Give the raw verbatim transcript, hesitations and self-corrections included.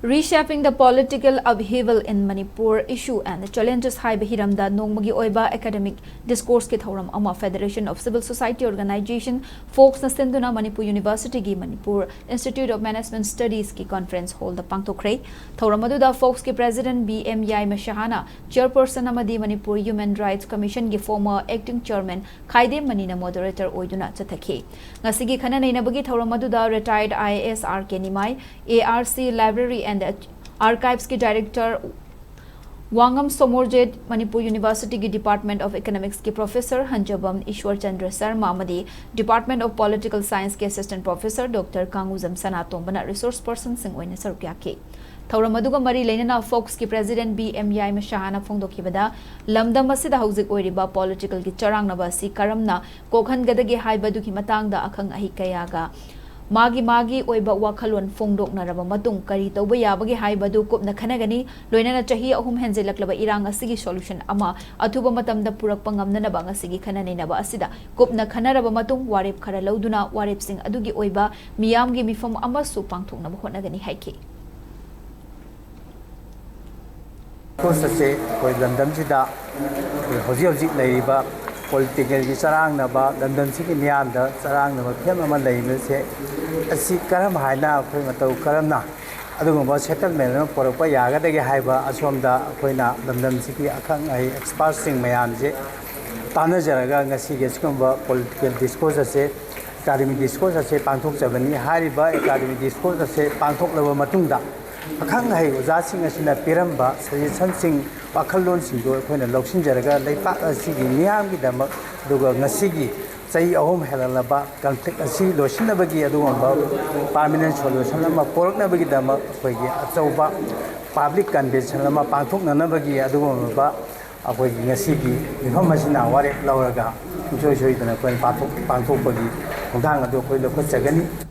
Reshaping the Political Upheaval in Manipur, Issue and Challenges ꯍꯥꯏꯕ ꯍꯤꯔꯝꯗ ꯅꯣꯡꯃꯒꯤ ꯑꯣꯏꯕ academic discourseꯀꯤ ꯊꯧꯔꯝ ꯑꯃ Federation of Civil Society Organization, ꯐꯣꯛꯁꯅ ꯁꯤꯟꯗꯨꯅ ꯃꯅꯤꯄꯨꯔ ꯌꯨꯅꯤꯚꯔꯁꯤꯇꯤꯒꯤ Manipur Institute of Management Studiesꯀꯤ conference hallꯗ ꯄꯥꯡꯊꯣꯛꯈ꯭ꯔꯦ꯫ ꯊꯧꯔꯝ ꯑꯗꯨꯗ ꯐꯣꯛꯁꯀꯤ president ꯕꯤ ꯑꯦꯝ ꯌꯥꯏꯃ ꯁꯍꯥꯅ chairperson ꯑꯃꯗꯤ Manipur Human Rights Commissionꯒꯤ former acting chairman ꯈꯥꯏꯗꯦꯝ ꯃꯅꯤꯅ moderator ꯑꯣꯏꯗꯨꯅ ꯆꯠꯊꯈꯤ꯫ ꯉꯁꯤꯒꯤ ꯈꯟꯅ ꯅꯩꯅꯕꯒꯤ ꯊꯧꯔꯝ ꯑꯗꯨꯗ retired I A S R K Nimai, A R C Library and Archivesꯀꯤ director ꯋꯥꯉꯝ Somorjit, Manipur ꯌꯨꯅꯤꯚꯔꯁꯤꯇꯤꯒꯤ Department of Economicsꯀꯤ professor ꯍꯟꯖꯕꯝ ꯏꯁ꯭ꯋꯔ ꯆꯟꯗ꯭ꯔ ꯁꯔꯃ ꯑꯃꯗꯤ Department of Political Scienceꯀꯤ assistant professor Doctor ꯀꯥꯡꯉꯨꯖꯝ ꯁꯅꯥꯇꯣꯝꯕꯅ resource personꯁꯤꯡ ꯑꯣꯏꯅ ꯁꯔꯨꯛ ꯌꯥꯈꯤ꯫ ꯊꯧꯔꯝ ꯑꯗꯨꯒ ꯃꯔꯤ ꯂꯩꯅꯅ ꯐꯣꯛꯁꯀꯤ president ꯕꯤ ꯑꯦꯝ ꯌꯥꯏꯃ ꯁꯍꯥꯅ ꯐꯣꯡꯗꯣꯛꯈꯤꯕꯗ, ꯂꯝꯗꯝ ꯑꯁꯤꯗ ꯍꯧꯖꯤꯛ ꯑꯣꯏꯔꯤꯕ politicalꯒꯤ ꯆꯔꯥꯡꯅꯕ ꯑꯁꯤ ꯀꯔꯝꯅ ꯀꯣꯛꯍꯟꯒꯗꯒꯦ ꯍꯥꯏꯕꯗꯨꯒꯤ ꯃꯇꯥꯡꯗ ꯑꯈꯪ ꯑꯍꯩ ꯀꯌꯥꯒ ꯃꯥꯒꯤ ꯃꯥꯒꯤ ꯑꯣꯏꯕ ꯋꯥꯈꯜꯂꯣꯟ ꯐꯣꯡꯗꯣꯛꯅꯔꯕ ꯃꯇꯨꯡ, ꯀꯔꯤ ꯇꯧꯕ ꯌꯥꯕꯒꯦ ꯍꯥꯏꯕꯗꯨ ꯀꯨꯞꯅ ꯈꯟꯅꯒꯅꯤ꯫ ꯂꯣꯏꯅꯅ ꯆꯍꯤ ꯑꯍꯨꯝ ꯍꯦꯟꯖꯤꯜꯂꯛꯂꯕ ꯏꯔꯥꯡ ꯑꯁꯤꯒꯤ solution ꯑꯃ ꯑꯊꯨꯕ ꯃꯇꯝꯗ ꯄꯨꯔꯛꯄ ꯉꯝꯅꯅꯕ ꯉꯁꯤꯒꯤ ꯈꯟꯅ ꯅꯩꯅꯕ ꯑꯁꯤꯗ ꯀꯨꯞꯅ ꯈꯟꯅꯔꯕ ꯃꯇꯨꯡ, ꯋꯥꯔꯦꯞ ꯈꯔ ꯂꯧꯗꯨꯅ ꯋꯥꯔꯦꯞꯁꯤꯡ ꯑꯗꯨꯒꯤ ꯑꯣꯏꯕ ꯃꯤꯌꯥꯝꯒꯤ ꯃꯤꯐꯝ ꯑꯃꯁꯨ ꯄꯥꯡꯊꯣꯛꯅꯕ ꯍꯣꯠꯅꯒꯅꯤ ꯍꯥꯏꯈꯤ꯫ ꯈꯣꯡꯆꯠꯁꯦ ꯑꯩꯈꯣꯏ ꯂꯝꯗꯝꯁꯤꯗ ꯑꯩꯈꯣꯏ ꯍꯧꯖꯤꯛ ꯍꯧꯖꯤꯛ ꯂꯩꯔꯤꯕ political ꯒꯤ ꯆꯔꯥꯡꯅꯕ, ꯂꯝꯗꯝꯁꯤꯒꯤ ꯃꯤꯌꯥꯝꯗ ꯆꯔꯥꯡꯅꯕ ꯐꯤꯕꯝ ꯑꯃ ꯂꯩꯕꯁꯦ, ꯑꯁꯤ ꯀꯔꯝ ꯍꯥꯏꯅ ꯑꯩꯈꯣꯏ ꯃꯇꯧ ꯀꯔꯝꯅ ꯑꯗꯨꯒꯨꯝꯕ settlement ꯑꯃ ꯄꯨꯔꯛꯄ ꯌꯥꯒꯗꯒꯦ ꯍꯥꯏꯕ, ꯑꯁꯣꯝꯗ ꯑꯩꯈꯣꯏꯅ ꯂꯝꯗꯝꯁꯤꯒꯤ ꯑꯈꯪ ꯑꯍꯩ experts ꯁꯤꯡ ꯃꯌꯥꯝꯁꯦ ꯇꯥꯟꯅꯖꯔꯒ ꯉꯁꯤꯒꯤ ꯑꯁꯤꯒꯨꯝꯕ political discourse ꯑꯁꯦ academic discourse ꯑꯁꯦ ꯄꯥꯡꯊꯣꯛꯆꯕꯅꯤ꯫ ꯍꯥꯏꯔꯤꯕ academic discourse ꯑꯁꯦ ꯄꯥꯡꯊꯣꯛꯂꯕ ꯃꯇꯨꯡꯗ, ꯑꯈꯪ ꯑꯍꯩ ꯑꯣꯖꯥꯁꯤꯡ ꯑꯁꯤꯅ ꯄꯤꯔꯝꯕ suggestion ꯁꯤꯡ, ꯋꯥꯈꯜꯂꯣꯟꯁꯤꯡꯗꯨ ꯑꯩꯈꯣꯏꯅ ꯂꯧꯁꯤꯟꯖꯔꯒ, ꯂꯩꯄꯥꯛ ꯑꯁꯤꯒꯤ ꯃꯤꯌꯥꯝꯒꯤꯗꯃꯛ, ꯑꯗꯨꯒ ꯉꯁꯤꯒꯤ ꯆꯍꯤ ꯑꯍꯨꯝ ꯍꯦꯜꯂꯛꯂꯕ conflict ꯑꯁꯤ ꯂꯣꯏꯁꯤꯟꯅꯕꯒꯤ ꯑꯗꯨꯒꯨꯝꯕ permanent solution ꯑꯃ ꯄꯨꯔꯛꯅꯕꯒꯤꯗꯃꯛ ꯑꯩꯈꯣꯏꯒꯤ ꯑꯆꯧꯕ public convention ꯑꯃ ꯄꯥꯡꯊꯣꯛꯅꯅꯕꯒꯤ ꯑꯗꯨꯒꯨꯝꯂꯕ ꯑꯩꯈꯣꯏꯒꯤ ꯉꯁꯤꯒꯤ ꯃꯤꯐꯝ ꯑꯁꯤꯅ ꯋꯥꯔꯦꯞ ꯂꯧꯔꯒ ꯁꯨꯡꯁꯣꯏ ꯁꯣꯏꯗꯅ ꯑꯩꯈꯣꯏꯅ ꯄꯥꯡꯊꯣꯛ-, ꯄꯥꯡꯊꯣꯛꯄꯒꯤ ꯈꯣꯡꯊꯥꯡ ꯑꯗꯨ ꯑꯩꯈꯣꯏ ꯂꯧꯈꯠꯆꯒꯅꯤ꯫